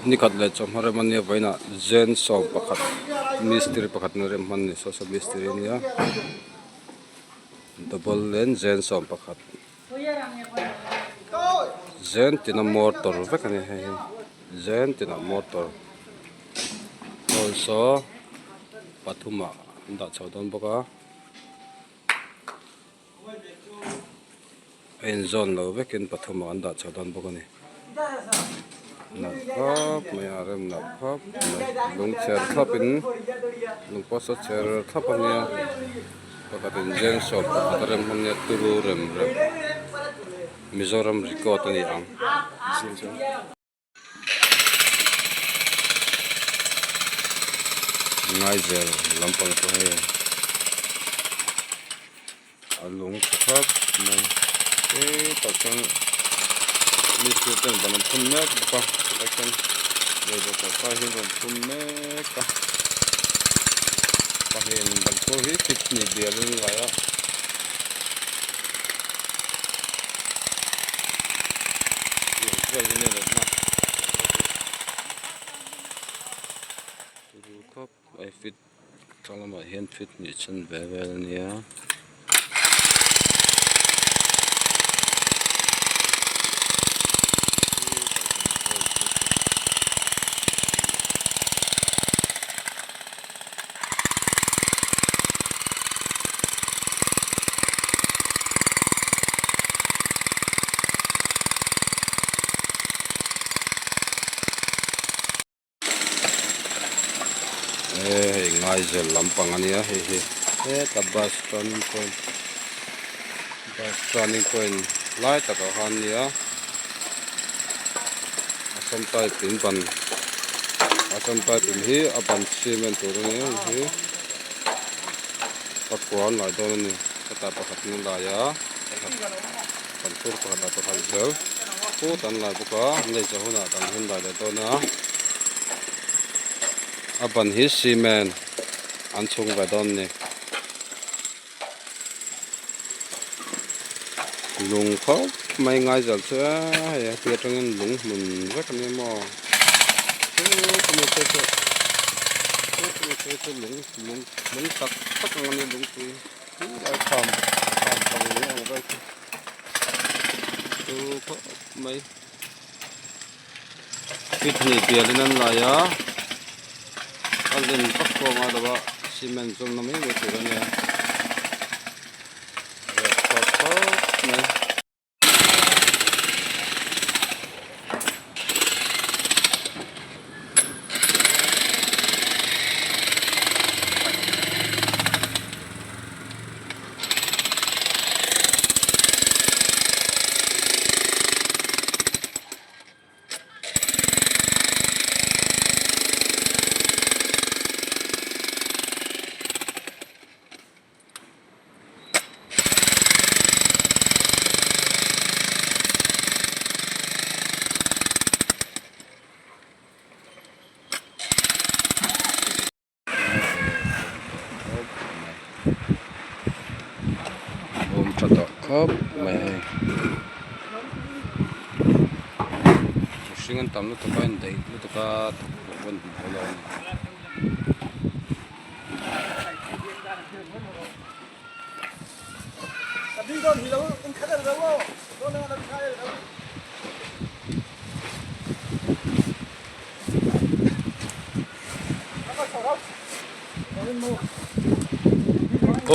Nikhat leh chawhma rem ania vawiinah zen sawm pakhat mistiri pakhat in a rem hman a ni saw saw mistiri ania double lane zen 11 zen tina motor vek a ni hei hi zen tinah motor hall saw pathumah an dah chho dawn bawk a. A inzawn lo vekin pathumah an dah chho dawn bawk a ni. Nalh khawp mai a rem nalh khawp mai lung chher thlapin lung pawh saw chher thlap a nia pakhatin zen sawm pakhat a rem hman nia turu rem rem Mizoram record a ni ang. Ngaizel lampang pawh hei a lung tha khawp mai hetah chuan mistiri ten ban an phun mek bawk a tilai khian leiverh tawlhpah hi an rawn phun mek a pahnih ban phur hi kidney bial in lai a. Fit tlang lamah hian fit hnih chhan ve vel a nia. Hei Ngaizel lampang a nia hei hi heta bus turning point bus turning point lai takah khan a nia Assam type in ban Assam type in hi a ban cement tur a nia hei hi pakua an lai dawn a ni hetah pakhat in a lai a pakhat ban tur pakhat ah pakhat zel phut an lai bawk a an lei zawh hunah dang hi an lai leh dawn a a ban hi cement an chhung ve dawn a ni. Lung khawp mai ngaizal chu a hei a tir atangin lung hmun vek a nia maw chu lung lung lung tak tak ang a nia lungpui helai kham kham pang lung ang vel chu chu khawp mai feet hnih bialin an lai a a len vak pawh a ngai lo a cement zawmna mai mai tur a nia. Awm tha tawh khawp mai hei mihring an tam lutuk a indaih lutuk a thawk pawh an hmu lo a ni.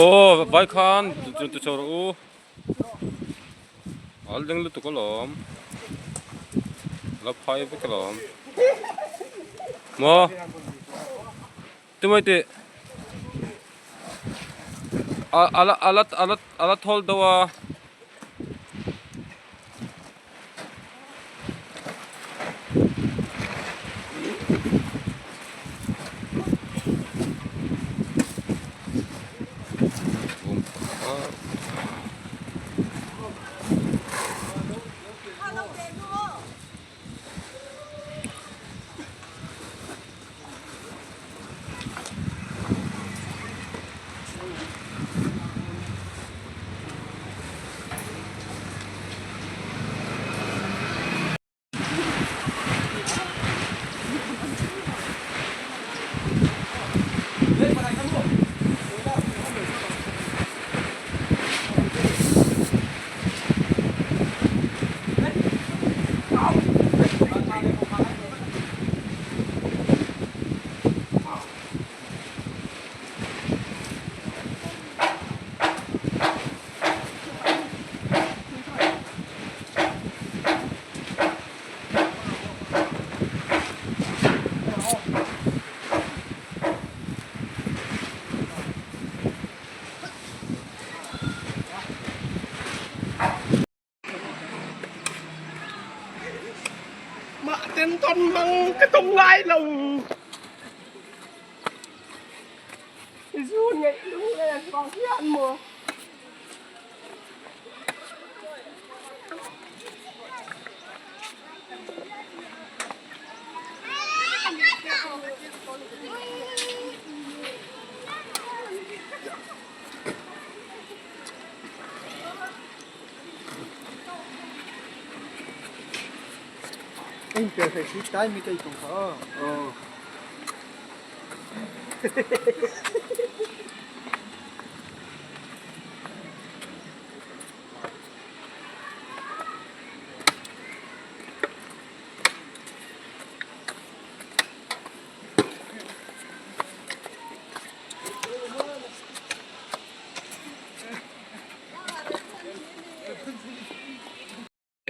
Aw vai khan ti chho rawh u al ding lutuk alawm la phai vek alawm maw tumai tih ala ala ala ala thawl deuh a.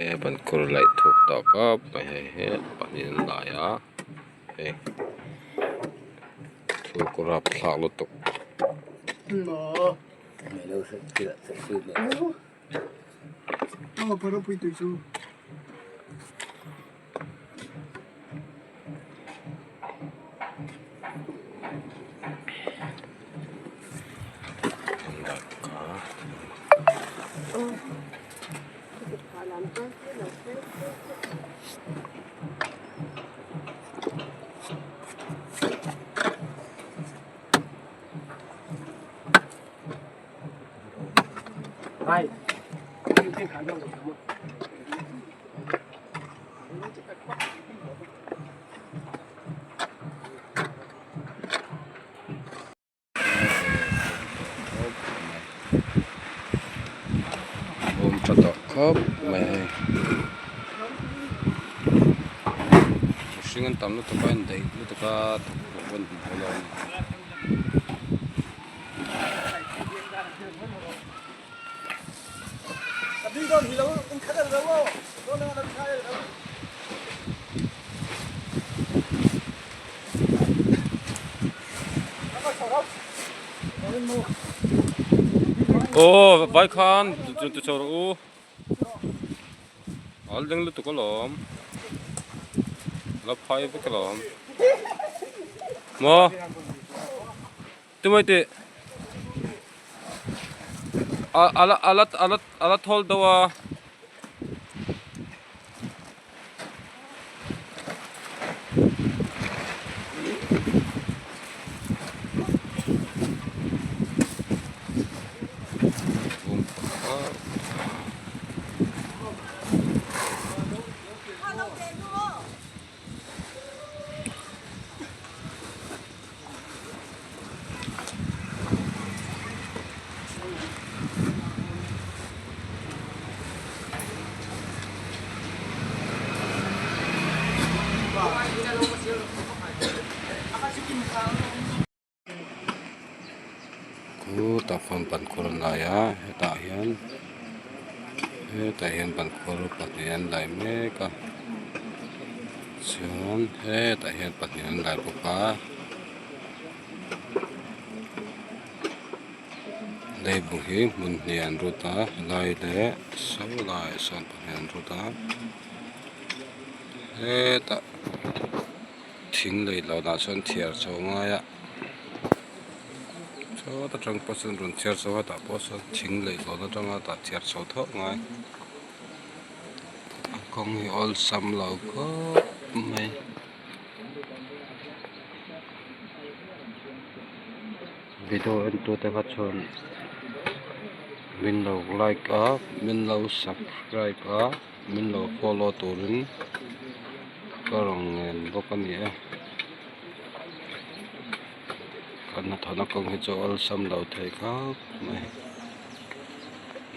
He ban khur laih thuk tawh khawp mai hei hi pahnih an lai a hei thuk rapthlak lutuk. Bawm tha tawh khawp mai hei mihring an tam lutuk a indaih lutuk a thawk pawh an hmu lo a ni. Aw vai khan ti chho rawh u al ding lutuk alawm la phai vek alawm maw tumai tih a la a la thawl deuh a. Khutah khuan ban khur an lai a hetah hian hetah hian ban khur pahnih an lai mek a chuan hetah hian pahnih an lai bawk a. Leibu hi hmun hnih an rut a helai leh saw laiah sawn pahnih an rut a hetah thing lei lo dah sawn thiar chho a ngai a sawta tang pawh sawn rawn thiar chho a tah pawh sawn thing lei hlawn atanga tah thiar chho tho a ngai a kawng hi awlsam lo khawp mai. Video en tute kha chuan min lo like a min lo subscribe a min lo follow turin ka rawn ngen bawk a ni e kan hnathawhna kawng hi chu awlsam lo thei khawp mai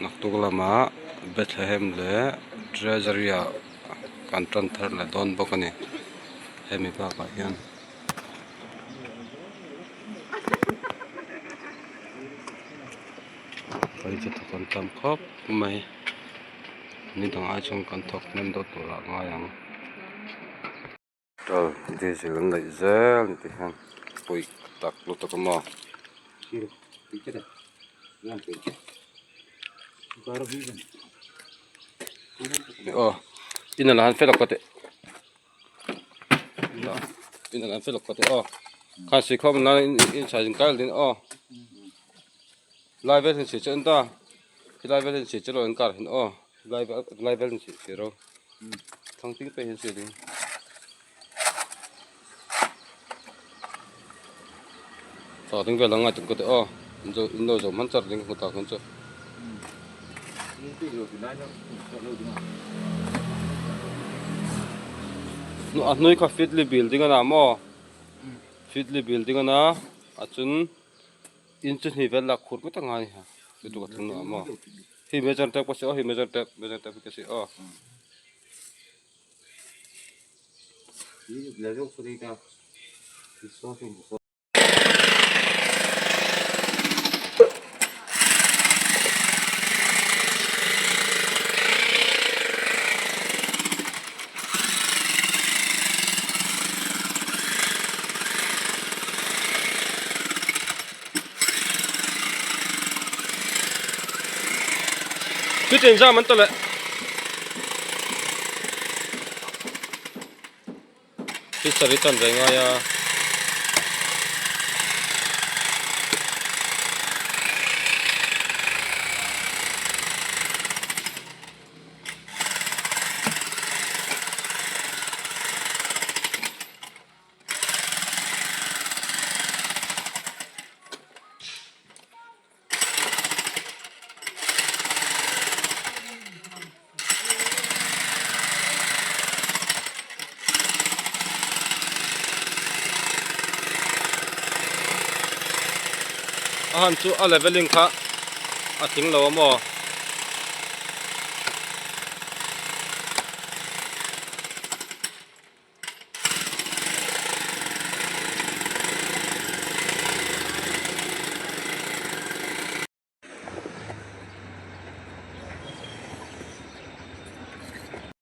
naktuk lamah Bethlehem leh Treasury ah kan tan thar leh dawn bawk a ni hemi bakah hian. Kan chu thawk an tam khawp mai ni dang ai chuan kan thawk hnem deuh tur ah ngai ang petrol diesel an laih zel ni ti hian puih tak lutuk a maw. Aw inah lah han fel a kawt eh. In an fel kawt aw khan si khawm nan in chhai in kal din aw lai vel hin si chu an ta helai vel hin si chu lo an kar hin aw lai lai vel hin si si ro thlang ting te hin si ding. Tha ding vel ang a tum ka ti aw in lo zawm hman char ding ka hmu tak hun chu. A hnui kha fitli building a na maw fitli building a na a chun in chu hni vel lak khur ngawt ang a ni chu chu ka thung a maw hei major tep ka si aw hei major tep major tep ka si aw. Chutin zam an ta leh. Fishery chan ve ngai a. A han chu a leveling kha a tling lo a maw?